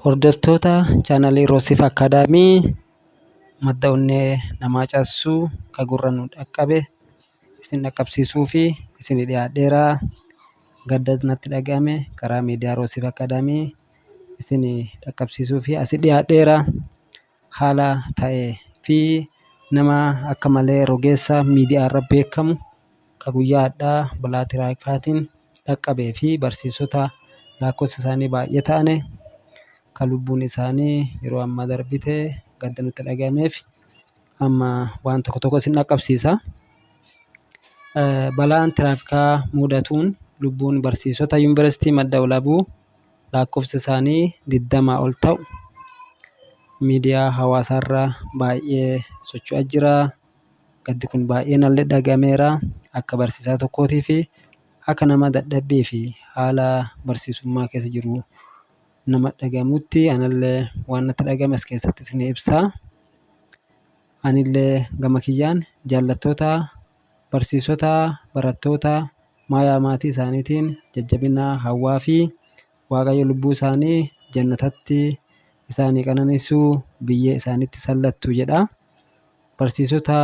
Hordoftoota chaanalii Roosiif Akaadaamii, madda onnee namaa cabsu ka gurra nu dhaqqabe isin dhaqqabsiisuu fi isin dhiyaadheera. Gadda natti dhaga'ame karaa miidiyaa Roosiif Akaadaamii isin dhaqqabsiisuu fi asi dhiyaadheera. Haala ta'ee fi nama akka malee rogeessa miidiyaa irra beekamu ka guyyaa hadhaa balaa tiraafikaatiin dhaqqabee fi barsiisota lakkoofsi isaanii baay'ee ta'ane ka lubbuun isaanii yeroo ammaa darbite gadda nutti dhaga'ameef amma waan tokko tokko isin dhaqqabsiisa. Balaan tiraafikaa mudatuun lubbuun barsiisota Yuunivarsiitii Madda Walaabuu lakkoofsi isaanii 20 ol ta'u miidiyaa hawaasaarra baay'ee socho'aa jira. Gaddi kun baay'ee nallee dhaga'ameera. Akka barsiisaa tokkootii fi akka nama dadhabbii fi haala barsiisummaa keessa jiru nama dhaga'amutti anallee waan natti dhaga'ame as keessatti isin ibsa. Anillee gama kiyyaan jaallattoota, barsiisota, barattoota, maayaa maatii isaaniitiin jajjabina hawwaa fi Waaqayyo lubbuu isaanii jannatatti isaanii qananiisu, biyyee isaanitti sallattu jedha. Barsiisota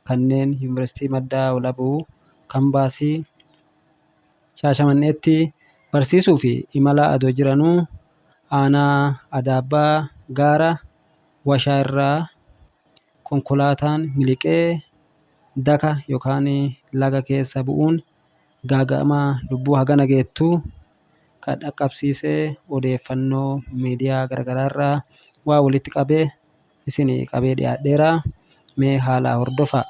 kanneen Yuunivarsiitii Madda Walaabuu Kambaasii Shaashamanneetti barsiisuu fi imala adoo jiranuu aanaa Adaabbaa gaara Washaa irraa konkolaataan miliqee daka yookaan laga keessa bu'uun gaaga'ama lubbuu hagana geettu kan dhaqqabsiise odeeffannoo miidiyaa garaagaraa irraa waa walitti qabee isin qabee dhiyaadheera. Mee haala hordofaa.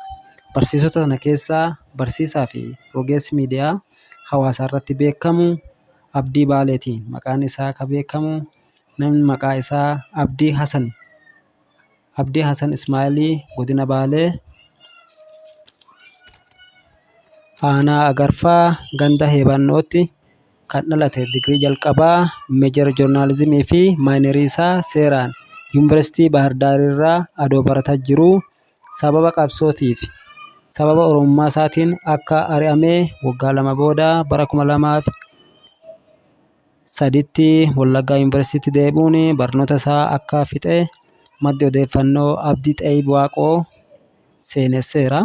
Barsiisota sana keessaa barsiisaa fi rogeessi miidiyaa hawaasaa irratti beekamu Abdii Baaleetiin maqaan isaa kan beekamu, namni maqaa isaa Abdii Hasan, Abdii Hasan Ismaa'ilii, godina Baalee aanaa Agarfaa ganda Heebannootti kan dhalate, digirii jalqabaa meejar joornaalizimii fi maayinerii isaa seeraan Yuunivarsiitii Bahar Daar irraa adoo barataa jiruu sababa qabsootiif sababa Oromummaa isaatiin akka ari'ame, waggaa 2 booda bara 2003tti Wallaggaa Yuunivarsiitiitti deebi'uun barnoota isaa akka fixe maddi odeeffannoo Abdii Xayyib Waaqoo seenesseera.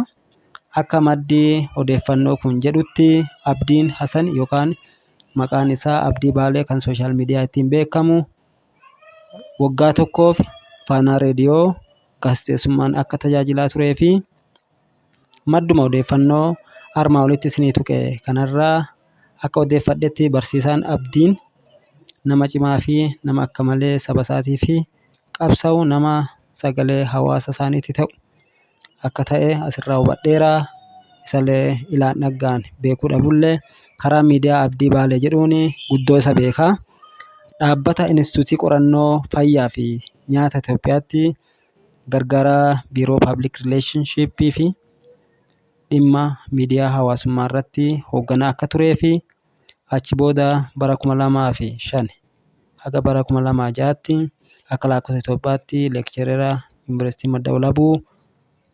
Akka maddi odeeffannoo kun jedhutti, Abdiin Hasan yookaan maqaan isaa Abdii Baalee kan sooshaal miidiyaa ittiin beekamu waggaa tokkoof Faanaa Reediyoo gaazexeessummaan akka tajaajilaa turee fi madduma odeeffannoo armaa olitti isinii tuqe kanarraa akka odeeffadhetti, barsiisaan Abdiin nama cimaa fi nama akka malee saba isaatii fi qabsa'u, nama sagalee hawaasa isaaniitti ta'u akka ta'e asirraa hubadheera. Isallee ilaan dhaggaan beekuu dhabullee karaa miidiyaa Abdii Baalee jedhuun guddoo isa beeka. Dhaabbata Inistituutii Qorannoo Fayyaa fi Nyaata Itoophiyaatti gargaaraa biiroo Paablik Rileeshinshiippii fi dhimma miidiyaa hawaasummaa irratti hoogganaa akka turee fi achi booda bara 2005 haga bara 2006tti akka lakkoofsa Itoophiyaatti leekchereera Yuunivarsiitii Madda Walaabuu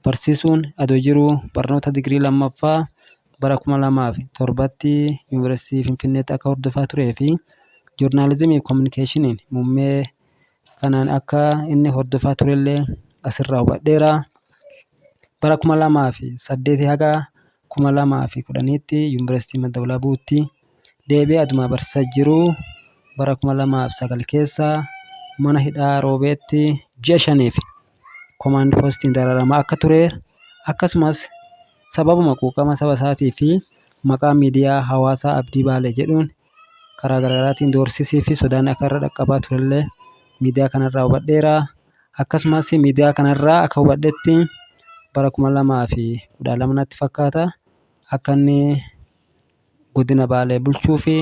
barsiisuun adoo jiruu, barnoota digirii lammaffaa bara 2007tti Yuunivarsiitii Finfinneetti akka hordofaa turee fi joornaalizimii fi kominikeeshiniin muummee kanaan akka inni hordofaa turellee asirraa hubadheera. Bara 2008 haga 2010tti Yuunivarsiitii Madda Walaabuutti deebi'ee aduma barsiisaa jiruu bara 2009 keessa mana hidhaa Roobeetti ji'a 5f komaand poostiin dararamaa akka ture, akkasumas sababuma quuqama saba isaatii fi maqaa miidiyaa hawaasaa Abdii Baalee jedhuun karaa garaagaraatiin doorsisii fi sodaan akka irra dhaqqabaa turellee miidiyaa kanarraa hubadheera. Akkasumas miidiyaa kanarraa akka hubadhetti, bara 2012 natti fakkaata, akka inni godina Baalee bulchuu fi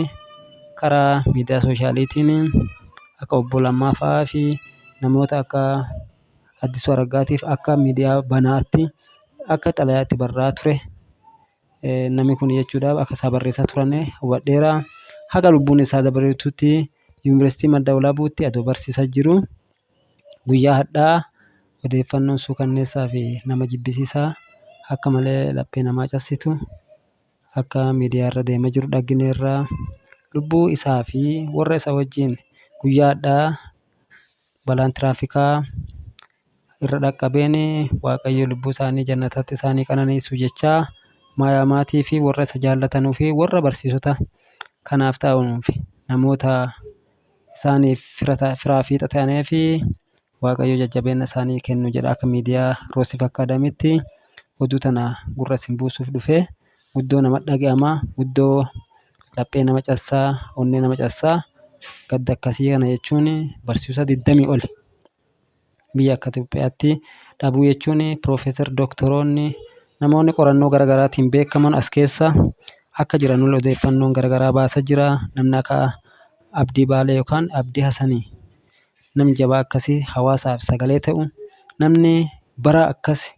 karaa miidiyaa sooshaaliitiin akka obbo Lammaa fa'aa fi namoota akka Addisuu Araggaatiif akka miidiyaa banaatti akka xalayaa itti barraa ture namni kun jechuudhaaf akka isaa barreessaa turan hubadheera. Haga lubbuun isaa dabareetutti Yuunivarsiitii Madda Walaabuutti adoo barsiisaa jiru guyyaa hadhaa odeeffannoon suukanneessaa fi nama jibbisiisaa akka malee laphee namaa cabsitu akka miidiyaa irra deemaa jiru dhaggineerra. Lubbuu isaa fi warra isa wajjin guyyaa hadhaa Balaan tiraafikaa irra dhaqqabeen Waaqayyo lubbuu isaanii jannatatti isaanii qananiisu jechaa maayaa maatii fi warra isa jaallatanuu fi warra barsiisota kanaaf ta'anuuf namoota isaaniif firaa fiixa ta'anii fi Waaqayyo jajjabeenya isaanii kennu jedha. Akka miidiyaa Roosif Akkaadaamiitti oduu tana gurra isin buusuuf dhufe. Guddoo nama dhaga'ama, guddoo laphee nama cassaa, onnee nama cassaa. Gadda akkasii kana jechuun barsiisota 20 oli biyya akka Itoophiyaatti dhabuu jechuun, piroofeesar doktoroonni, namoonni qorannoo garaagaraatiin beekaman as keessa akka jiran odeeffannoon garaagaraa baasaa jira. Namni akka Abdii Baalee yookaan Abdii Hasanii, namni jabaa akkasii hawaasaaf sagalee ta'u, namni bara akkas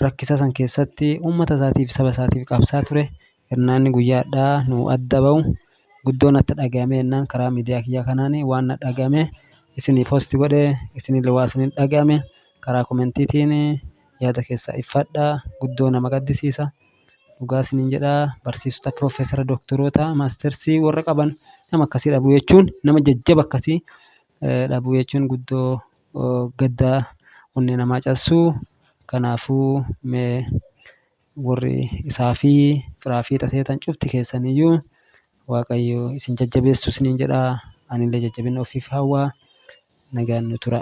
rakkisaa san keessatti uummata isaatiif saba isaatiif qabsaa ture, hirnaanni guyyaadhaa nu adda bahu guddoo natti dhaga'ame jennaan, karaa miidiyaa kiyyaa kanaan waan na dhaga'ame isinii post godhe. Isinillee waa isinii dhaga'ame karaa komentiitiin yaada keessaa iffadha. Guddoo nama gaddisiisa, dhugaa isiniin jedha. Barsiisota, piroofeesara, doktoroota, maastersii warra qaban nama akkasii dhabuu jechuun, nama jajjaba akkasii dhabuu jechuun guddoo gadda onnee namaa cabsu. Kanaafuu mee warri isaa fi firaa fi taseetan cufti keessaniyyuu Waaqayyo isin jajjabeessu isiniin jedha. Anillee jajjabina ofiif hawwa. Nagaan nu tura.